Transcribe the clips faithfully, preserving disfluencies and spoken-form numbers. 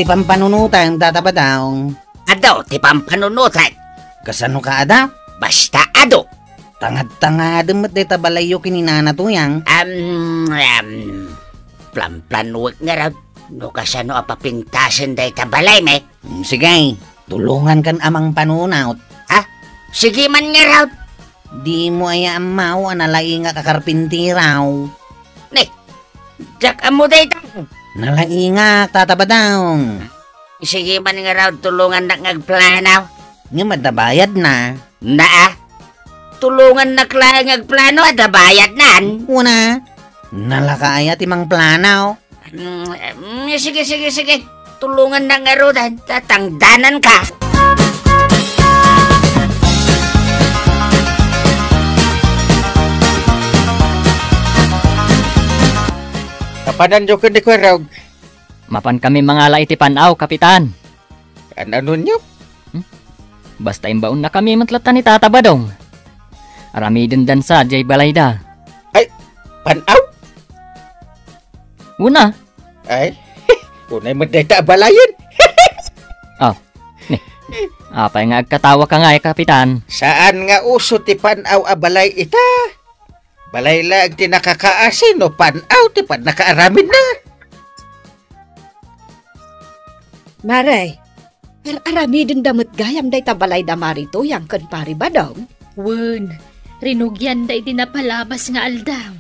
Ti pampanunotem, Tata Badong. Adu ti pampanunotek. Kasano ka ada? Basta adu. Tangad-tangadem met dayta balayyo ken ni Nana Tuyang. Am, am, planplanuek ngarud no kasano a papintasen dayta balaymi. Mm, sige, tulongankan a mangpanunot. Ha? Sige man ngarud. Dimo aya ammo a nalaingak a karpintero? Ne, diak ammo dayta. Nalaingak, Tata Badong. Sige man ngarud, tulongannak nga agplano. Ngem adda bayadna. Naa, tulongannak laeng nga agplano, adda bayadnan. Una, nalaka aya ti mangplano? Mm, mm, sige, sige, sige. Tulongannak ngaruden, ta tangdananka. Kapananyo ken ni Kuya Rog? Mapankami mangala iti pan-aw, Kapitan. An-anonyo? Hmm? Basta imbaonnakami met latta ni Tata Badong. Aramidendan sa diay balayda. Ay, pan-aw? Una. Ay, unay met dayta a balayen. Oh, ni. Apay nga agkatawaka ngay, Kapitan? Saan nga uso ti pan-aw a balay ita? Balay laeng ti nakakaasi no pan-aw ti pannakaaramidna. Mare, ar-aramidenda met gayam dayta balay da Mari Tuyang ken Pari Badong? Wen, rinugianda iti napalabas nga aldaw.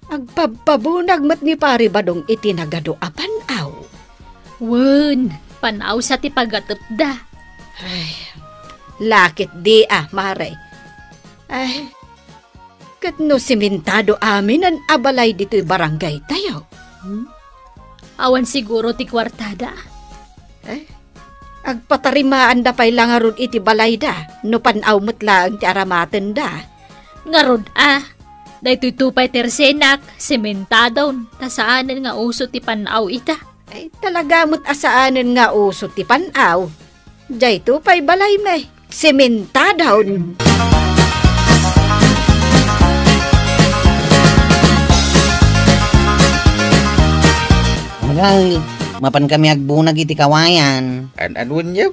Agpabpabunag met ni Pari Badong iti nagadu a pan-aw. Wen, pan-aw sa ti pagatepda. Ay, lakit di a, Mare. Ay, ket no simentado aminen a balay ditoy barangaytayo? Hmm? Awan siguro ti kuartada. Eh, agpatarimaanda pay la ngarud iti balayda, no pan-aw met laeng ti aramatenda. Ngarud a, daytoy to pay ti resenak, sementadon, ta saanen nga uso ti pan-aw ita. Ay, talaga met a saanen nga uso ti pan-aw. Daytoy pay balaymi, sementadon. Anggal, mapankami agbunag iti kawayan. An-anonyo?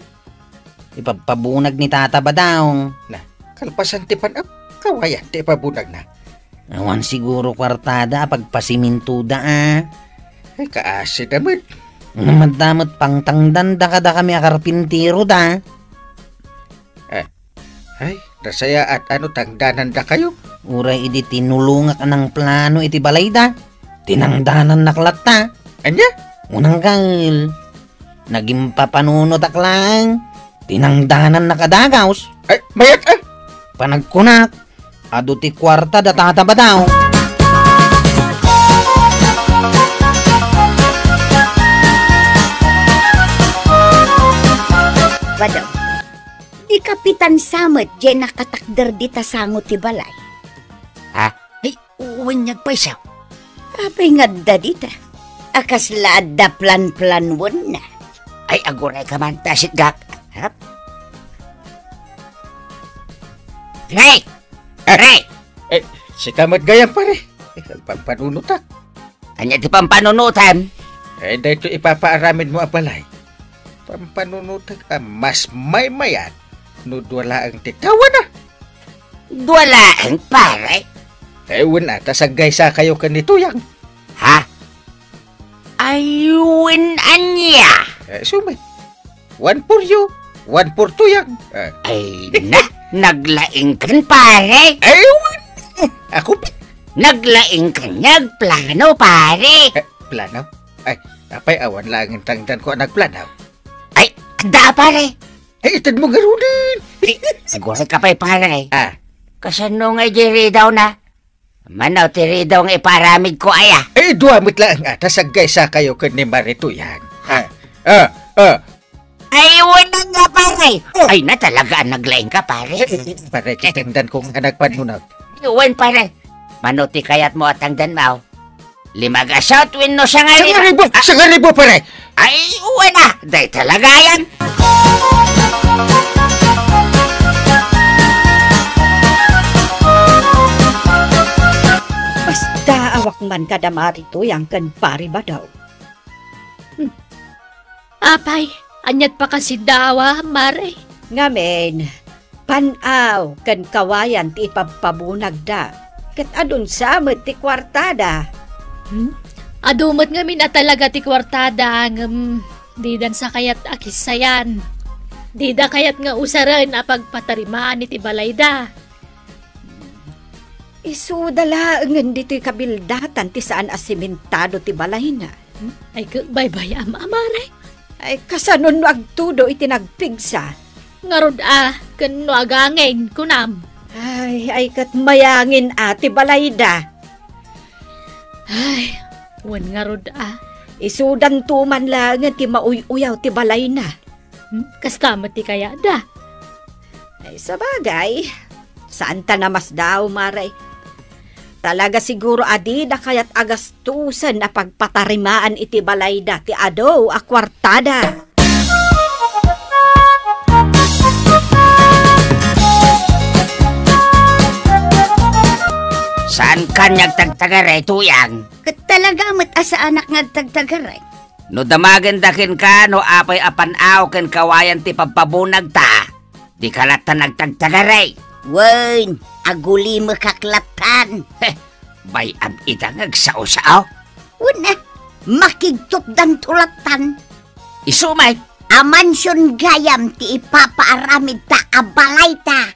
Ipabpabunag ni Tata Badong. Na, kalpasan ti pan-aw, kawayan ti ipabunagna. Awan siguro kuartada a pagpasimintoda a. Ay, kaasida met. Ngem adda met pangtangdanda kadakami a karpinteroda. Eh, ay, nasayaat a no tangdanandakayo. Uray idi tinulongak a nangplano iti balayda, tinangdanannak latta. Ania? Unanggal, nagimpapanunotak laeng, tinangdanannak a dagaus. Ay, mayat a! Panagkunak, adu ti kuarta da Tata Badong. Badong, di Kapitan sa met diay nakatakder dita sango ti balay? Ha? Ay, wen, agpayso. Apay nga adda dita? A kasla adda planplanuenna? Ay, agurayka man, ta sitgak. Harap. Ray! Eh, Ray! Eh, sika met gayam, pare. Eh, pampanunotak. Ania ti pampanunotam? Eh, daytoy ipapaaramidmo a balay. Pampanunotak a mas maymayat no dua laeng ti tawana. Dua laeng, pare? Eh, wen a, ta saggaysakayo ken ni Tuyang. Ha? Ay, wen ania? Eh, isu met. One for you, one for Tuyang. Eh. Ay, na, naglaingkan, pare. Ay, wen. Ako pa. Naglaingkan nga agplano, pare. Eh, plano? Ay, apay awan laeng intangdanko a nagplano? Ay, adda, pare. Ay, itedmo ngaruden. Ay, agurayka pay, pare. Ah. Kasano nga idi ridawna? Mano ti ridaw nga ipaaramidko aya? Eh, dua met laeng a, ta saggaysakayo ken ni Mari Tuyang. Ah, ah, ah. Ay, wen ania, pare. Oh. Ay, na talaga a naglaingka, pare. Eh, eh, pare, kitangdanko nga nagpanunot. Wen, pare. Mano ti kayatmo a tangdanmo? Lima gasut wenno sangaribu? Sangaribu! Ah. Sangaribu, pare! Ay, wen a! Dayta la gayan! Basta awak man kada Mari Tuyang ken Pari Badong. Hmm. Apay, aniat pa kasi daawa, Mare? Ngamin, pan-aw ken kawayan ti ipabpabunagda, ket adun sa met ti kuartada. Hmm? Adu met ngamin a talaga ti kuartada, ngem didan sa kayat a kissayan. Dida kayat nga usaren a pagpatarimaan iti balayda. Isuda laengen ditoy kabildatan ti saan a simentado ti balayna. Hmm? Ay, ket baybay-am a, Mare. Ay, kasano no agtudo iti nagpigsa? Ngarud a, ken no agangin, kunam. Ay, ay, ket mayangin a ti balayda. Ay, wen ngarud a. Isudanto man laengen ti mauy-uyaw ti balayna. Hmm? Kasta met ti kayatda. Ay, sabagay, saanta namasdaw, Mare. Talaga siguro a dida kayat a gastusen a pagpatarimaan iti balayda ti adu a kuartada. Saan kan nga agtagtagaray, Tuyang? Ket talaga met a saanak nga agtagtagaray. No damagenda kenka no apay a pan-aw ken kawayan ti pabpabunagta, dika latta nagtagtagaray. Wen, agulimekak lattan. Heh, bay-am ida nga agsao-sao. Wen, eh, makigtutdanto lattan. Isu met. A mansion gayam ti ipapaaramidta a balayta.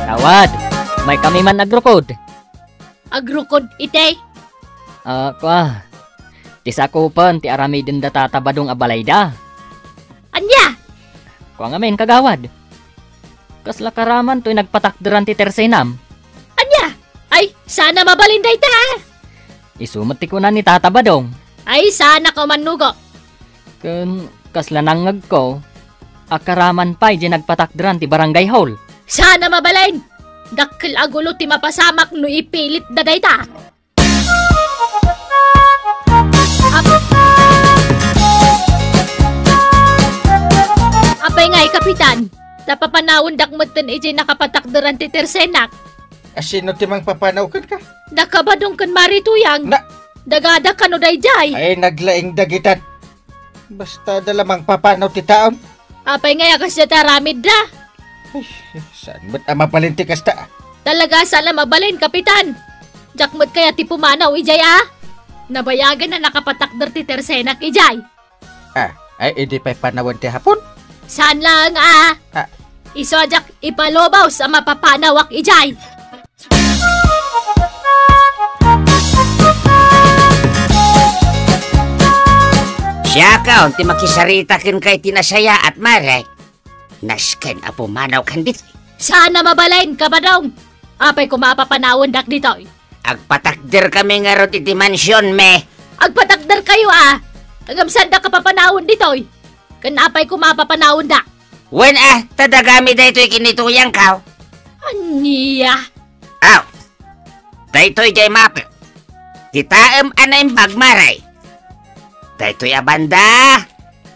Gawad, may kami man agrukod. Agrukod iti? Ah, kua. Ti sakupen ti aramiden da Tata Badong a balayda. Ania? Kua ngamin, kagawad. Kasla karaman toy nagpatakderan ti tersenam. Ania? Ay, saan a mabalin dayta, ah? Isu met ti kuna ni Tata Badong. Ay, saanak a mannugo. Ken kasla nangngegko, a karaman pay diay nagpatakderan ti barangay hall. Saan a mabalin? Dakkel a gulo ti mapasamak no ipilitda dayta. Ap-, Apay ngay, Kapitan? Ta papanawendak metten idiay nakapatakderan ti tersenak. A, sino ti mangpapanaw kenka? Da Kabadong ken Mari Tuyang. Na- Dagada kano daydiay? Ay, naglaing dagitan. Basta da la mangpapanaw ti taon. Apay ngay a kasdiay ti aramidda? Ay, saan met a mabalin ti kasta, ah? Talaga saan a mabalin, Kapitan. Diak met kayat ti pumanaw idiay, ah. Nabayagen a nakapatakder ti tersenak idiay. Ah, ay, idi pay panawen ti Hapon? Saan laeng, ah. Ah. Isu a diak ipalubos a mapapanawak idiay. Siak on ti makisarita kenka iti nasayaat, Mare. Nasken a pumanaw kan ditoy. Saan a mabalin, Kabadong. Apay koma a papanawendak ditoy? Agpatakder kami ngarud iti mansion mi. Agpatakder kayo, ah. Ngem saanda ka papanawen ditoy? Ken apay koma a papanawenda? Wen, ah, ta dagami daytoy ken ni Tuyang kaw. Ania? Aw, daytoy diay mapek. Ti taem a naimbag, Mare. Daytoy a banda,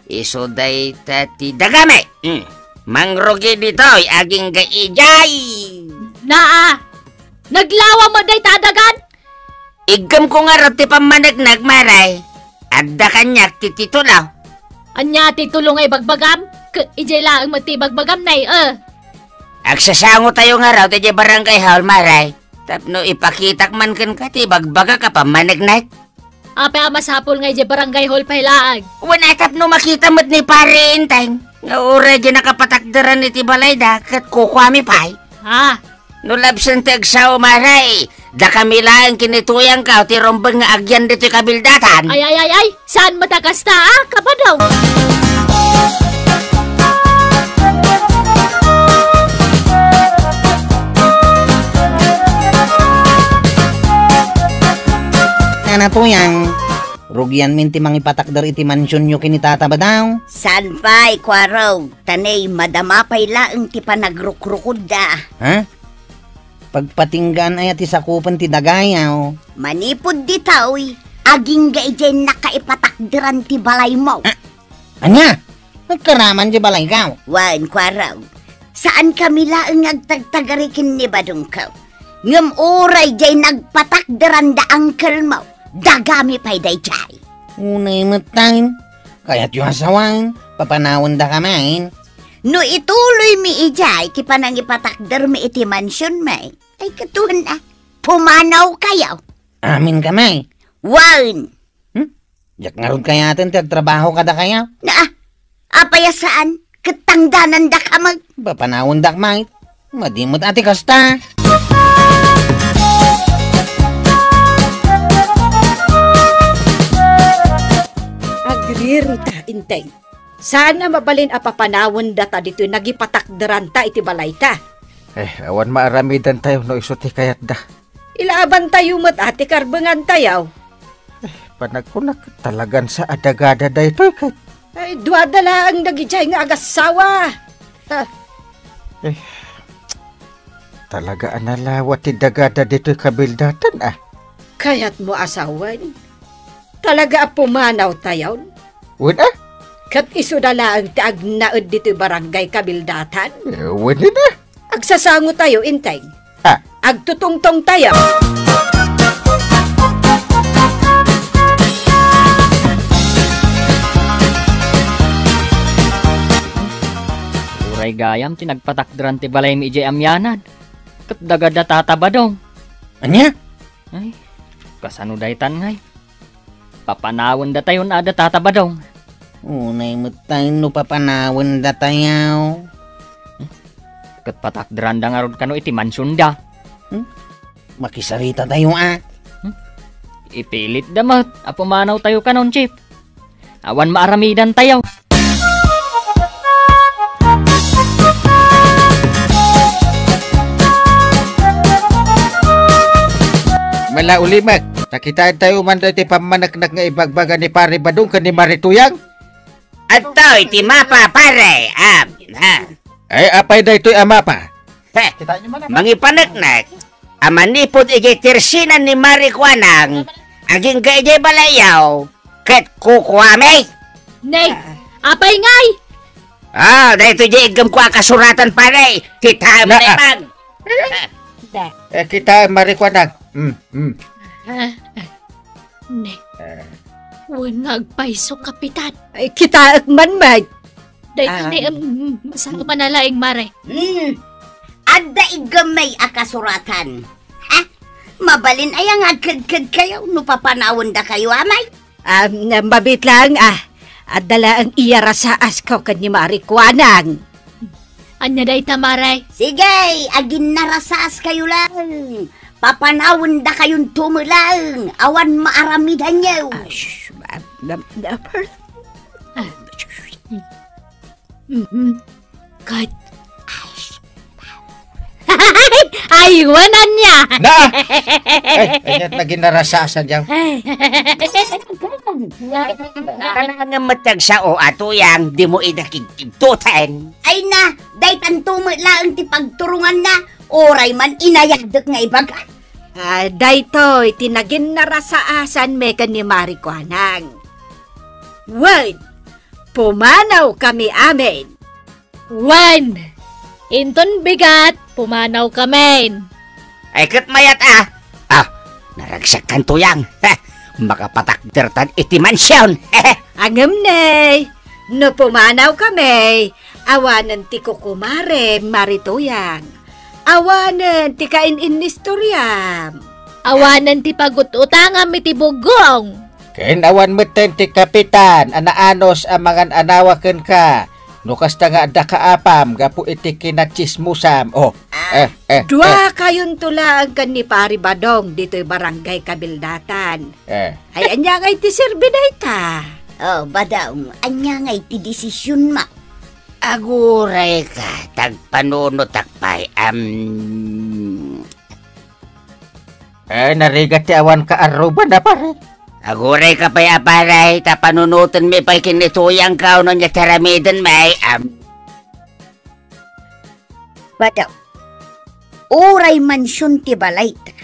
isu dayta ti dagami. Hmm. Mangrugi ditoy agingga idiay. Naa, naglawa met dayta a dagan? Iggemko ngarud ti pammaneknek, Mare. Adda kaniak ti titulo. Ania ti titulo nga ibagbagam? Ket idiay laeng met ti ibagbagam, nay, eh. Agsasangotayo ngarud idiay barangay hall, Mare. Tapno ipakitak man kenka ti ibagbagak a pammaneknek. Apay a masapul nga idiay barangay hall pay laeng? Wen, a tapno makita met ni Pare Enteng nga uray diay nakapatakderan iti balayda ket kukuami pay. Ah. No labsen ti agsao, Mare, dakami laeng ken ni Tuyang kaw ti rumbeng nga agyan ditoy kabildatan. Ay, ay, ay, ay! Saan met a kasta, ah, Kabadong? Nana Tuyang, rugianmin ti mangipatakder iti mansionyo ken ni Tata Badong. Saan pay, Kuarog? Ta nay, madama pay laeng ti panagrukrukodda. Ha? Pagpatinggaan aya ti sakupen ti dagayaw? Manipud ditoy, agingga idiay nakaipatakderan ti balaymo. Ah, ania? Nagkaraman diay balaykaw? Wen, Kuarog. Saankami laeng nga agtagtagari ken ni badongko. Ngem uray diay nagpatakderan da uncle mo, dagami pay daydiay. Unay met tayo. Kayatyo a sawen, papanawendakami. No ituloymi idiay ti panangipatakdermi iti mansionmi, ay, kaduan a, pumanawkayo. Aminkami. Wen. Hmm? Diak ngarud kayaten ti agtrabaho kadakayo. Na, apay a saan? Ket tangdanandaka met. Papanawendak met. Madi met a ti kasta. Agririta, Enteng. Saan a mabalin a papanawendata ditoy nagipatakderanta iti balayta. Eh, awan maaramidantayo no isu ti kayatda. Ilaabantayo met a ti karbengantayo. Eh, panagkunak, talagan sa a dagada daytoy ket. Ay, duada laeng dagidiay nga agassawa. Ha. Eh, talaga a nalawa ti dagada ditoy kabildatan, ah. Kayatmo a sawen? Talaga a pumanawtayon? Wen, ah? Ket isuda laeng ti agnaed ditoy barangay kabildatan? Eh, wen, ah? Agsasangotayo, Enteng. Ah. Agtutungtongtayo. Uray gayam ti nagpatakderan ti balaymi idiay amianan. Ket dagada Tata Badong. Ania? Ay, kasano daytan ngay? Papanawendatayon a da Tata Badong. Unay met tayo no papanawendatayo. Ket patakderanda ngarud kano iti mansionda. Hmm? Makisarita tayo, ah. Hmm? Ipilitda met a pumanawtayo kanon, Chief. Awan maaramidantayo. Mala ulimek, ta kitaentayo man daytoy pammaneknek nga ibagbaga ni Pari Badong ken ni Mari Tuyang. Adtoy ti mapa, pare. Ah, ah. Ay, apay daytoy a mapa? Heh, mangipaneknek a manipud idiay tersinan ni Mari Kuanang, agingga idiay balayyo, ket kukuami. Nay, apay ngay? Ah, daytoy di iggemko a kasuratan, pare. Kitaem, na, ah. Leman. Eh, kitaem, Mari Kuanang. Mm, mm. Ah, ah. Ne. Eh. Wen nga agpayso, Kapitan. Ay, kitaek man met. Dayta, ah, ne, em, masano man a laeng, Mare. Hmm. Adda iggemmi a kasuratan. Ha? Mabalin aya nga agkedkedkayo no papanawendakayo, amay? Ah, mabiit laeng, ah. Adda laeng iyarasaasko ken ni Mari Kuanang. Ania dayta, Mare? Sige, aginnarasaaskayo laeng. Papanawendakayonto met laeng. Awan maaramidanyo. Ah, shh, ah, ah, ah, per-, ah, shh, shh. Mhm. Ket, ay, wen ania. Na! Ay, kaniat na ginarasasan diyan. Kanang met agsao a Tuyang, dimo ida kigkigtuten. Ay na, daytanto met laeng ti pagturonganna, uray man inayadek nga ibaga. Ah, daytoy ti naginnarasaasanmi ken ni Mari Kuanang. Wen, pumanawkami amin. Wen, inton bigat, pumanawkamin. Ay, ket mayat a. Ah, naragsakkan, Tuyang. Heh, makapatakdertan iti mansion. Heh. Ngem ne, no pumanawkami, awanen ti kukumarem, Mari Tuyang. Awanen ti kain-inistoriam. Awanen ti pagut-utangam iti buggong. Ken awan metten ti kapitan a naanus a mangan-anawa kenka. No kasta nga adda kaapam gapu iti kinatsismosam. Oh, ah, eh, eh, dua eh. Kayonto laeng ken ni Pari Badong ditoy barangay Kabildatan. Eh. Ay, ania ngay ti serbi dayta? Oh, Badong, ania ngay ti desisionmo? Agurayka, tagpanunotak pay, am. Eh, narigat ti awan kaarruba na, pare. Agurayka pay a pare, ta panunotenmi pay ken ni Tuyang ka, no ania ti aramidenmi, am. Badaw, uray mansion ti balayta,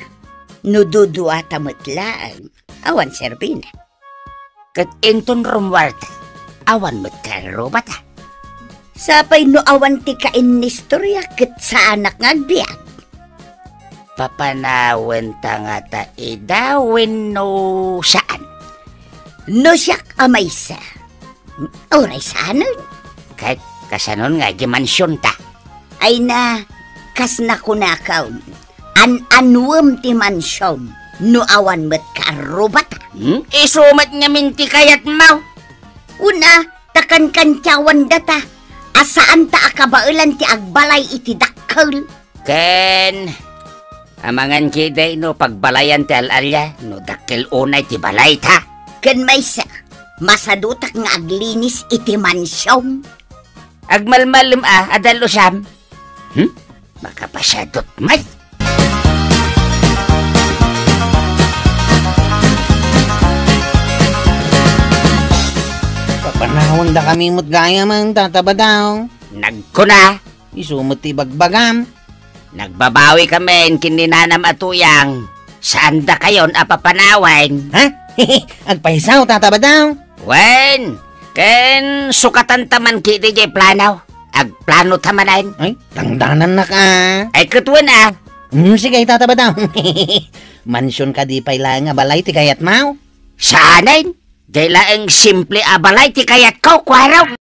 no duduata met laeng, awan serbina. Ket inton rummuarta, awan met kaarrubata. Sapay no awan ti kainnistorya ket saanak nga agbiag. Papanawenta ngata ida wenno saan? No siak a maysa, uray saanen. Ket kasanon nga iti mansionta? Ay na, kas nakunakam, an-anuem ti mansion no awan met karrubata. Hmm? Isu met ngamin ti kayatmo? Una, ta kankantiawan data, a saanta a kabaelan ti agbalay iti dakkel. Ken, amangan ketdi no pagbalayan ti al-alia, no dakkel unay ti balayta. Ken maysa, masadutak nga aglinis iti mansion. Agmalmalem a, adal usam. Hmm? Makapasiadut met. Papanawendakami met gayam, Tata Badaw. Nagkuna. Isu met ti ibagbagam. Nagbabawikamin ken ni nanam a tuyang. Saandakayon a papanawen. Ha? Agpayso, Tata Badaw? Wen, ken sukatanta man ketdi diay plano. Agplanota manen. Ay, dangdanannak a. Ay, ket wen a. Hmm, sige, Tata Badaw. Mansion kadi pay laeng a balay ti kayatmo? Saanen? Diay laeng simple a balay ti kayatko, kuaro.